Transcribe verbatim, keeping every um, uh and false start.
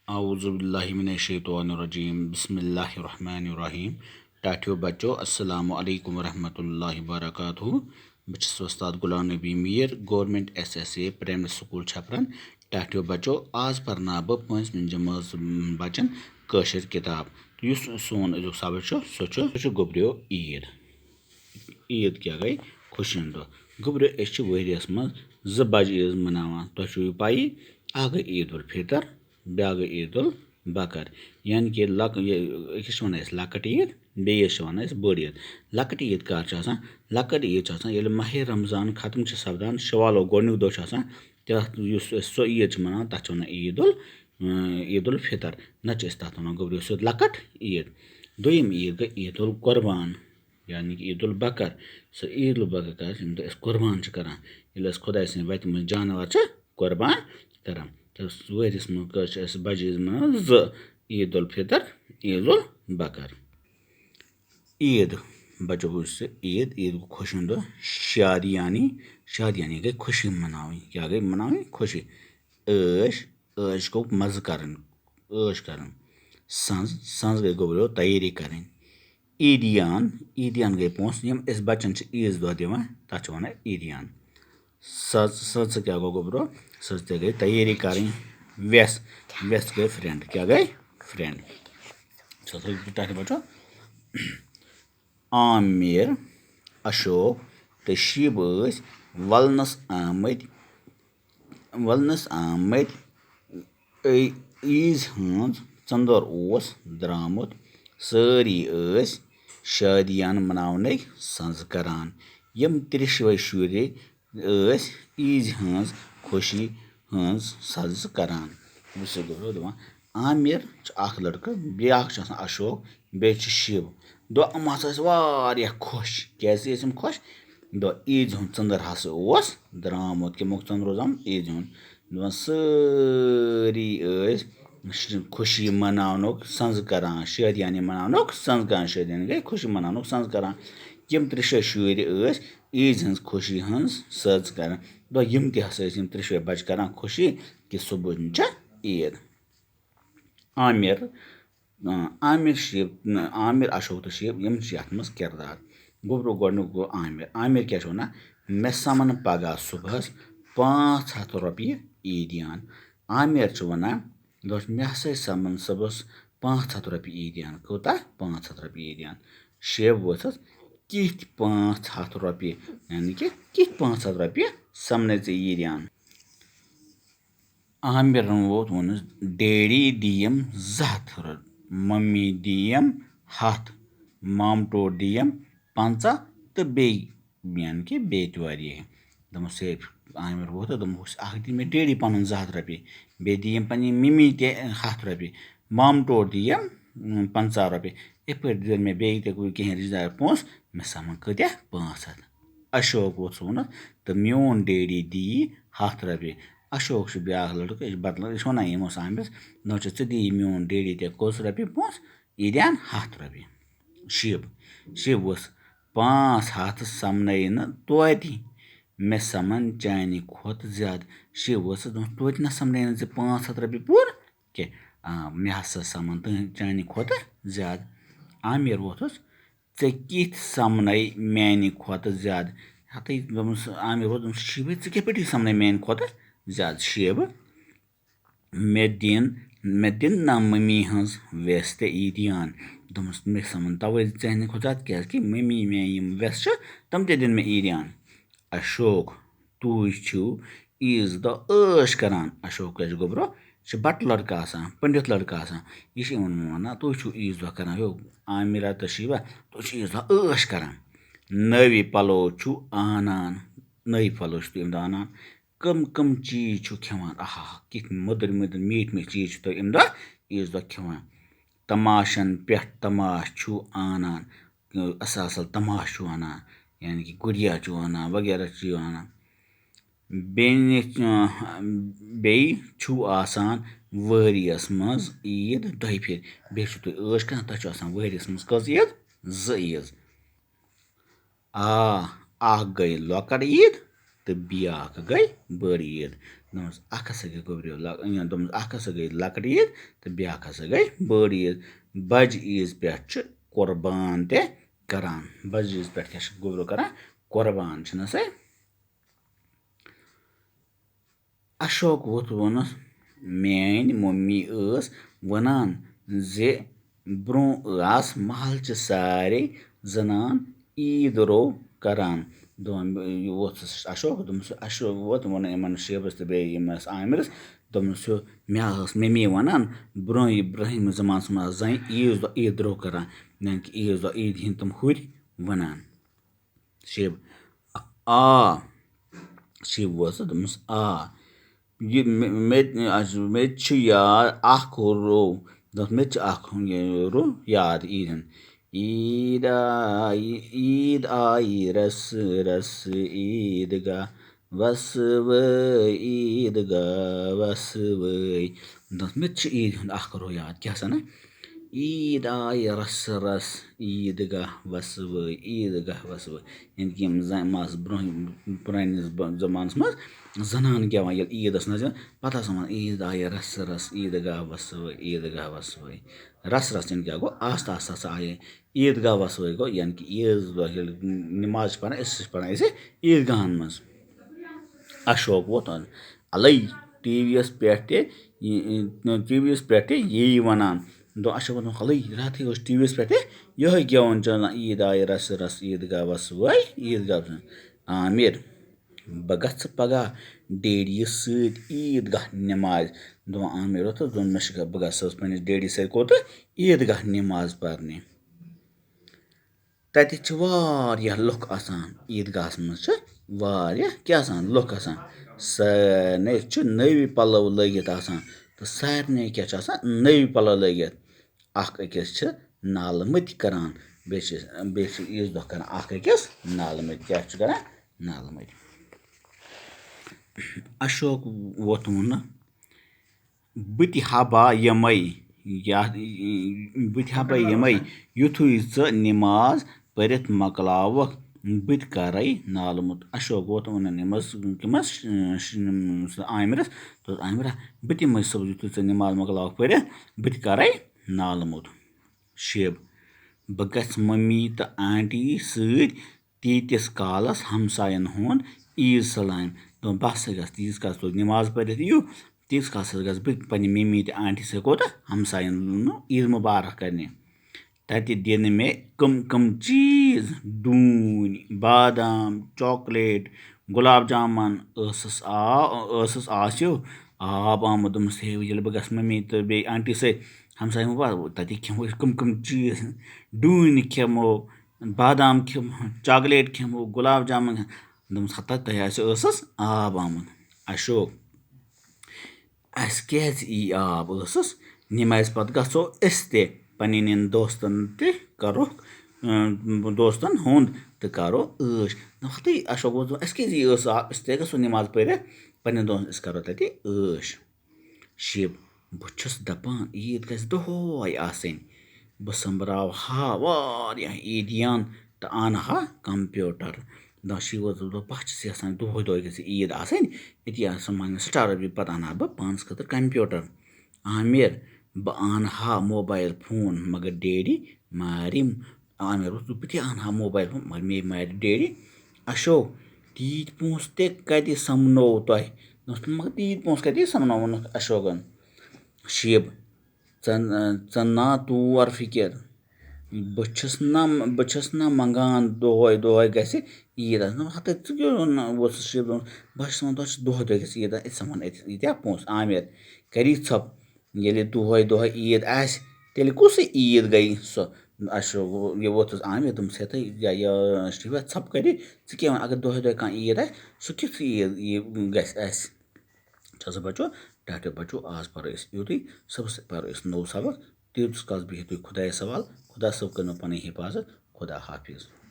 اعوذ باللہ من الشیطان الرجیم، بسم اللہ الرحمن الرحیم۔ ٹاٹھیو بچو، السلام علیکم ورحمۃ اللہ وبرکاتہ۔ بہٕ چھُس وۄستاد Ghulam Nabi Mir, government S S A primary school چھپرن۔ ٹاٹھیو بچو، آز پرناو بہٕ پٲنٛژمہِ جمٲژ بچن کٲشِر کتاب۔ یُس سون أزیُک سبق چھُ، سُہ چھُ، سُہ چھُ گوٚبریو عیٖد۔ عیٖد کیٛاہ گٔے؟ خوشی ہُنٛد دۄہ۔ گوٚبریو، أسۍ چھِ ؤریَس منٛز زٕ بجہِ عیٖد مناوان۔ تۄہہِ چھُو یہِ پَیی، اَکھ گٔے عیٖد الفطر، بیٛاکھ گٔے عیٖد البقر۔ یعنی کہِ لۄک-، یہِ، أکِس چھِ وَنان أسۍ لۄکٕٹ عیٖد، بیٚیِس چھِ وَنان أسۍ بٔڑ عیٖد۔ لۄکٕٹ عیٖد کر چھِ آسان؟ لۄکٕٹ عیٖد چھِ آسان، ییٚلہِ ماہِ رمضان ختم چھِ سپدان، شوالُک گۄڈٕنیُک دۄہ چھُ آسان، تَتھ یُس أسۍ سۄ عیٖد چھِ مَناوان، تَتھ چھِ وَنان عیٖد ال-، اۭں، عیٖد الفطر۔ نَتہٕ چھِ أسۍ تَتھ وَنان گوٚبریو سیوٚد لۄکٕٹ عیٖد۔ دوٚیِم عیٖد گٔے عیٖد القربان، یعنی کہِ عیٖد البقر۔ سۄ عیٖد البقر کَر چھِ، ییٚمہِ دۄہ أسۍ قربان چھِ کَران، ییٚلہِ أسۍ خۄداے سٕنٛدِ وَتہِ منٛز جانوَر چھِ قربان کَران۔ تہٕ ؤرِیَس منٛز کٔژ چھِ اَسہِ بَجہِ عیٖد مَناوان؟ زٕ، عیٖد الفطر، عیٖد البقر۔ عیٖد، بَچو، وٕچھ سا، عیٖد، عیٖد گوٚو خوشی ہُنٛد دۄہ۔ شادیانی، شادیانی گٔے خوشی مَناوٕنۍ۔ کیٛاہ گٔے مَناوٕنۍ؟ خوشی۔ عٲش، عٲش گوٚو مَزٕ کَرٕنۍ، عٲش کَرٕنۍ۔ سَنٛز، سَنٛز گٔے گوٚبریو تیٲری کَرٕنۍ۔ عیٖدیان، عیٖدیان گٔے پونٛسہٕ، یِم أسۍ بَچَن چھِ عیٖذ دۄہ دِوان، تَتھ چھِ وَنان عیٖدیان۔ سٕژ، سٕژ کیٛاہ گوٚو گوٚبرو؟ سٕژ تہِ گٔے تیٲری کَرٕنۍ۔ وٮ۪س، وٮ۪س گٔے friend، کیٛاہ گٔے؟ Friend۔ سُہ ہسا گوٚو تۄہہِ بَچو۔ عامر، اشوک تہٕ شیٖبہٕ ٲسۍ وَلنَس آمٕتۍ، وَلنَس آمٕتۍ۔ عی-، عیٖز ہٕنٛز ژٔنٛدٕر اوس درٛامُت۔ سٲری ٲسۍ شادیان مَناونٕکۍ سَنٛز کران۔ یِم ترٛٮ۪شوَے شُرۍ ٲسۍ عیٖزِ ہٕنٛز خوشی ہٕنٛز سَز کران۔ وٕچھ سا گوٚبرو، دَپان عامر چھُ اَکھ لٔڑکہٕ، بیٛاکھ چھُ آسان اشوک، بیٚیہِ چھُ شِو۔ دوٚپ، یِم ہسا ٲسۍ واریاہ خۄش۔ کیٛازِ ٲسۍ یِم خۄش؟ دوٚپ، عیٖزِ ہُنٛد ژٔنٛدٕر ہسا اوس درٛامُت۔ کَمیُک ژٔنٛدٕر اوس درٛامُت؟ عیٖزِ ہُنٛد۔ دَپان سٲری ٲسۍ خوشی مَناونُک سَنٛز کران، شٲدیانہِ مَناونُک سَنٛز کران۔ شٲدیانہِ گٔے خوشی مَناونُک سَنٛز کران۔ یِم ترٛےٚ شےٚ شُرۍ ٲسۍ عیٖز ہٕنٛز خوشی ہٕنٛز سَز کران۔ دوٚپ، یِم تہِ ہسا ٲسۍ یِم ترٛےٚ شےٚ بَچہٕ کران خوشی کہِ صُبحَن چھےٚ عیٖد۔ عامر، اۭں، عامر شیٖب، نہ، عامر، اشوک تہٕ شیٖب، یِم چھِ یَتھ منٛز کِردار۔ گوٚبرو گۄڈٕنیُک گوٚو عامر۔ عامر کیٛاہ چھُ وَنان؟ مےٚ سَمَن پَگاہ صُبحَس پانٛژھ ہَتھ رۄپیہِ عیٖدیان۔ عامر چھُ وَنان، دوٚپُس، مےٚ ہسا سَمَن صُبحَس پانٛژھ ہَتھ رۄپیہِ عیٖدیان۔ کوٗتاہ؟ پانٛژھ ہَتھ رۄپیہِ عیٖدیان۔ شیٖب ووٚتھُس، کِتھۍ پانٛژھ ہَتھ رۄپیہِ؟ یعنی کہِ کِتھۍ پانٛژھ ہَتھ رۄپیہِ سَمنے ژےٚ عیٖدیان؟ عامرن ووت، ووٚنُس، ڈیڈی دِیِم زٕ ہَتھ رۄ-، مٔمی دِیِم ہَتھ، مامٹو دِیِم پنٛژاہ تہٕ بیٚیہِ، یعنی کہِ بیٚیہِ تہِ واریاہ۔ دوٚپمَس، ہے عامر ووت تہٕ دوٚپمَس، اَکھ دِ مےٚ ڈیڈی پَنُن زٕ ہَتھ رۄپیہِ، بیٚیہِ دِیِم پنٛنہِ مِمی تہِ ہَتھ رۄپیہِ، مامٹو دِیِم، اۭں، پنٛژاہ رۄپیہِ۔ یِتھ پٲٹھۍ دِژ مےٚ بیٚیہِ تہِ کینٛہہ رِشتہٕ دار پونٛسہٕ، مےٚ سَمَن کۭتیٛاہ؟ پانٛژھ ہَتھ۔ اشوک ووٚتھُس ووٚنُس، تہٕ میون ڈیڈی دی ہَتھ رۄپیہِ۔ اشوک چھُ بیٛاکھ لٔڑکہٕ، یہِ چھُ بَٹلَر، یہِ چھُ وَنان یِمو سُہ عامرَس، دوٚپُن، ژٕ دِ یہِ میون ڈیڈی ژےٚ کٔژ رۄپیہِ پونٛسہٕ؟ یہِ دِن ہَتھ رۄپیہِ۔ شِب، شِب اوس، پانٛژھ ہَتھ سَمنَے نہٕ توتہِ، مےٚ سَمَن چانہِ کھۄتہٕ زیادٕ۔ شِب اوس، دوٚپُن، توتہِ نہ سَمنَے نہٕ ژےٚ پانٛژھ ہَتھ رۄپیہِ پوٗرٕ کینٛہہ۔ آ، مےٚ ہسا سَمَن تُہٕنٛدِ، چانہِ کھۄتہٕ زیادٕ۔ عامر ووٚتھُس، ژےٚ کِتھ سَمنَے میٛانہِ کھۄتہٕ زیادٕ؟ ہَتٕے دوٚپمَس، عامر ووٚتھ، دوٚپمَس، شیٖبہٕ، ژٕ کِتھ پٲٹھۍ سَمنَے میٛانہِ کھۄتہٕ زیادٕ؟ شیٖبہٕ، مےٚ دِن، مےٚ دِن نہ مٔمی ہٕنٛز وٮ۪س تہِ عیٖدیان۔ دوٚپمَس، مےٚ سَمَن تَوَے ژےٚ نہِ کھۄتہٕ زیادٕ، کیٛازِکہِ مٔمی میٛانہِ یِم وٮ۪س چھِ، تِم تہِ دِن مےٚ عیٖدیان۔ اشوک، تُہۍ چھِو عیٖذ دۄہ عٲش کَران۔ اشوک کیٛاہ چھُ گوٚبرو؟ یہِ چھُ بَٹہٕ لٔڑکہٕ آسان، پٔنٛڈِت لٔڑکہٕ آسان۔ یہِ چھُ یِمَن وَنان، تُہۍ چھِو عیٖذ دۄہ کَران، ہیو، عامرہ تہٕ شیٖبہ، تُہۍ چھِو عیٖذ دۄہ عٲش کَران۔ نٔوۍ پَلو چھُو اَنان، نٔوۍ پَلو چھِو تُہۍ اَمہِ دۄہ اَنان۔ کٕم کٕم چیٖز چھِو کھٮ۪وان؟ آہا، کِتھ مٔدٕرۍ مٔدٕرۍ میٖٹھۍ میٖٹھۍ چیٖز چھِو تُہۍ اَمہِ دۄہ عیٖذ دۄہ کھٮ۪وان؟ تماشَن پٮ۪ٹھ تماش چھِو اَنان، اَصٕل اَصٕل تماش چھِو اَنان، یعنی کہِ گُڑیا چھِو اَنان، وغیرہ چھِو اَنان۔ بیٚیہِ، بیٚیہِ چھُو آسان ؤریَس منٛز عیٖد دۄیہِ پھِرِ۔ بیٚیہِ چھُو تُہۍ عٲش کَران، تۄہہِ چھُو آسان ؤریَس منٛز کٔژ عیٖد؟ زٕ عیٖد۔ آ، اَکھ گٔے لۄکٕٹ عیٖد تہٕ بیٛاکھ گٔے بٔڑ عیٖد۔ دوٚپمَس، اَکھ ہسا گٔے گوٚبریو لۄ-، یا دوٚپمَس، اَکھ ہسا گٔے لۄکٕٹ عیٖد تہٕ بیٛاکھ ہسا گٔے بٔڑ عیٖد۔ بَجہِ عیٖز پٮ۪ٹھ چھِ قۄربان تہِ کران۔ بَجہِ عیٖز پٮ۪ٹھ کیٛاہ چھِ گوٚبریو کران؟ قۄربان چھِنہ سا؟ اشوک ووٚتھ ووٚنُس، میٛٲنۍ مٔمی ٲس وَنان زِ برٛونٛہہ ٲس محلہٕ چہِ سارے زنان عیٖد روٚو کران۔ دوٚپُن، یہِ ووٚتھ اشوک، دوٚپمَس، اشوک ووٚتھ ووٚن یِمَن شیبَس تہٕ بیٚیہِ ییٚمِس عامرَس، دوٚپمَس، یہِ مےٚ ٲس مٔمی وَنان، برٛونٛہہ یہِ برٛونٛہمہِ زمانَس منٛز آسہٕ زَنہِ عیٖذ دۄہ عیٖد روٚو کران، یعنی کہِ عیٖذ دۄہ عیٖد ہِنٛدۍ تِم ہُرۍ وَنان۔ شیب۔ آ۔ شیب ووت سا، دوٚپمَس، آ۔ یہِ مےٚ، مےٚ، مےٚ تہِ چھُ یاد اَکھ روٚو۔ دوٚپمَس، مےٚ تہِ چھُ اَکھ یہِ روٚو یاد عیٖد ہُنٛد۔ عیٖد آیہِ، عیٖد آیہِ رَسہٕ رَسہٕ عیٖد گاہ وَسہٕ وٲے، عیٖد گاہ وَسہٕ وٲے۔ دوٚپمَس، مےٚ تہِ چھُ عیٖد ہُنٛد اَکھ روٚو یاد۔ کیٛاہ سَنا؟ عیٖد آیہِ رَسہٕ رَسہٕ عیٖد گاہ وَسہٕ وٲے، عیٖد گاہ وَسہٕ وٲے۔ یعنی کہِ یِم زَنہِ مَس برٛونٛہہ پرٛٲنِس ب-، زمانَس منٛز زَنان گٮ۪وان ییٚلہِ عیٖد ٲس نَژان، پَتہٕ آسہٕ وَنان، عیٖد آیہِ رَسہٕ رَسہٕ عیٖد گاہ وَسہٕ وٲے، عیٖد گاہ وَسہٕ وٲے۔ رَسہٕ رَسہٕ یعنی کیٛاہ گوٚو؟ آستہٕ آستہٕ ہسا آیہِ عیٖد گاہ وَسہٕ وٲے گوٚو، یعنی کہِ عیٖذ دۄہ ییٚلہِ نِماز چھِ پَران، أسۍ چھِ پَران أسۍ عیٖد گاہَن منٛز۔ اشوک ووٚتھ، اَلَے ٹی وی یَس پٮ۪ٹھ تہِ، ٹی وی یَس پٮ۪ٹھ تہِ یی وَنان۔ دوٚپ، اشوک ووٚتھ، اَلَے راتھٕے اوس ٹی وی یَس پٮ۪ٹھ تہِ یِہوٚے گٮ۪وُن چَلان، عیٖد آیہِ رَسہٕ رَسہٕ عیٖد گاہ وَسہٕ وٲے، عیٖد گاہ وَسہٕ وٲے۔ عامر، بہٕ گژھٕ پگاہ ڈیڈی یَس سۭتۍ عیٖد گاہ نٮ۪مازِ۔ دوٚپُن، عامر ووٚتھ، دوٚپُن، مےٚ چھِ گژھ-، بہٕ گژھٕ حظ پنٛنِس ڈیڈی سۭتۍ کوٚت؟ عیٖد گاہ نٮ۪ماز پَرنہِ۔ تَتہِ چھِ واریاہ لُکھ آسان، عیٖد گاہَس منٛز چھِ واریاہ کیٛاہ آسان؟ لُکھ آسان۔ سارنٕے چھِ نٔوۍ پَلَو لٲگِتھ آسان تہٕ سارنٕے کیٛاہ چھِ آسان؟ نٔوۍ پَلَو لٲگِتھ۔ اَکھ أکِس چھِ نالہٕ مٔتۍ کَران، بیٚیہِ چھِ، بیٚیہِ چھِ عیٖذ دۄہ کَران اَکھ أکِس نالہٕ مٔتۍ۔ کیٛاہ چھِ کَران؟ نالہٕ مٔتۍ۔ اشوک ووٚتھ ووٚنُن، بہٕ تہِ ہا با یِمَے، یا، بہٕ تہِ ہا با یِمَے، یُتھُے ژٕ نِماز پٔرِتھ مۄکلاوَکھ، بہٕ تہِ کَرَے نالہٕ مٔتۍ۔ اشوک ووٚتھ ووٚنُن یِمَس، کٔمِس، عامرَس، دوٚپُس، عامرہ، بہٕ تہِ یِمَے صُبحَس، یُتھُے ژٕ نِماز مۄکلاوَکھ پٔرِتھ، بہٕ تہِ کَرَے نالہٕ مٔتۍ۔ شِب، بہٕ گژھٕ مٔمی تہٕ آنٹی سۭتۍ تیٖتِس کالَس ہمساین ہُنٛد عیٖد سلامہِ۔ دوٚپُن، بہٕ ہسا گژھٕ تیٖتِس کالَس تُہۍ نِماز پٔرِتھ یِیِو، تیٖتِس کالَس حظ گژھٕ بہٕ پنٛنہِ مِمی تہٕ آنٹی سۭتۍ کوٚت؟ ہمساین عیٖد مُبارک کرنہِ۔ تَتہِ دِنہٕ مےٚ کٕم کٕم چیٖز، ڈوٗنۍ، بادام، چاکلیٹ، گۄلاب جامَن۔ ٲسَس آ-، ٲسَس آسیو آب آمُت۔ دوٚپمَس، ہے، ییٚلہِ بہٕ گژھٕ مٔمی تہٕ بیٚیہِ آنٹی سۭتۍ ہمساین ہُنٛد، تَتہِ کھٮ۪مو أسۍ کٕم کٕم چیٖز، ڈوٗنۍ کھٮ۪مو، بادام کھٮ۪مو، چاکلیٹ کھٮ۪مو، گۄلاب جامُن کھٮ۪مو۔ دوٚپمَس، ہتا تۄہہِ آسیو ٲسَس آب آمُت۔ اشوک، اَسہِ کیٛازِ یی آب ٲسَس؟ نِمازِ پَتہٕ گژھو أسۍ تہِ پنٛنٮ۪ن دوستَن تہِ کَرو، اۭں، دوستَن ہُنٛد تہٕ کَرو عٲش۔ دوٚپمَس، ہتٕے اشوک اوس دَپان، اَسہِ کیٛازِ یی ٲسَس آب؟ أسۍ تہِ گژھو نِماز پٔرِتھ پنٛنٮ۪ن دوستَن، أسۍ کَرو تَتہِ عٲش۔ شِب، بہٕ چھُس دَپان، عیٖد گژھِ دۄہَے آسٕنۍ۔ بہٕ سۄمبراوٕ ہا واریاہ عیٖدیان تہٕ اَنہٕ ہا کمپیوٹر۔ دَپان، شِب ووٚتھ، دوٚپُن، بہٕ چھُس یَژھان دۄہَے دۄہَے گژھِ عیٖد آسٕنۍ، أتی آسہٕ منٛگان سٹارَس بیٚیہِ پَتہٕ اَنہٕ ہا بہٕ پانَس خٲطرٕ کمپیوٹر۔ عامر، بہٕ اَنہٕ ہا موبایِل فون، مگر ڈیڈی مارِم۔ عامر اوس، دوٚپ، بہٕ تہِ اَنہٕ ہا موبایِل فون، مگر مے مارِ ڈیڈی۔ اشوک، تیٖتۍ پونٛسہٕ تہِ کَتہِ سَمنو تۄہہِ؟ دوٚپمَس، مگر تیٖتۍ پونٛسہٕ کَتہِ سَمناوُن اشوکَن؟ شِب، ژٕ، ژٕ نا تور فِکِر۔ بہٕ چھُس نہ، بہٕ چھُس نہ منٛگان دۄہَے دۄہَے گژھِ عیٖد آسٕنۍ۔ دوٚپمَس، ہَتَے ژٕ کیٛاہ وَنان ووتُس شِب؟ دوٚپمَس، بہٕ چھُس وَنان، تۄہہِ چھُ دۄہَے دۄہَے گژھِ عیٖد آسٕنۍ، أسۍ سَمَن أتہِ ییٖتیٛاہ پونٛسہٕ۔ عامر، کَری ژھۄپ، ییٚلہِ دۄہَے دۄہَے عیٖد آسہِ، تیٚلہِ کُسٕے عیٖد گٔیہِ سۄ؟ اَسہِ چھُ یہِ ووتُس عامر، دوٚپمَس، ہے تہٕ یہِ، یہِ، شِبا، ژھۄپ کَری، ژٕ کیٛاہ وَنان؟ اگر دۄہَے دۄہَے کانٛہہ عیٖد آسہِ، سُہ کیُتھ عیٖد یہِ گژھِ اَسہِ؟ چھا سا بَچو؟ ٹاٹا بَچو، آز پَرو أسۍ یُتُے، صُبحَس پَرو أسۍ نوٚو سبق۔ تیٖتِس کالَس بِہِو تُہۍ خۄدایَس حوال۔ خۄدا صٲب کٔرِنو پَنٕنۍ حِفاظت۔ خۄدا حافظ۔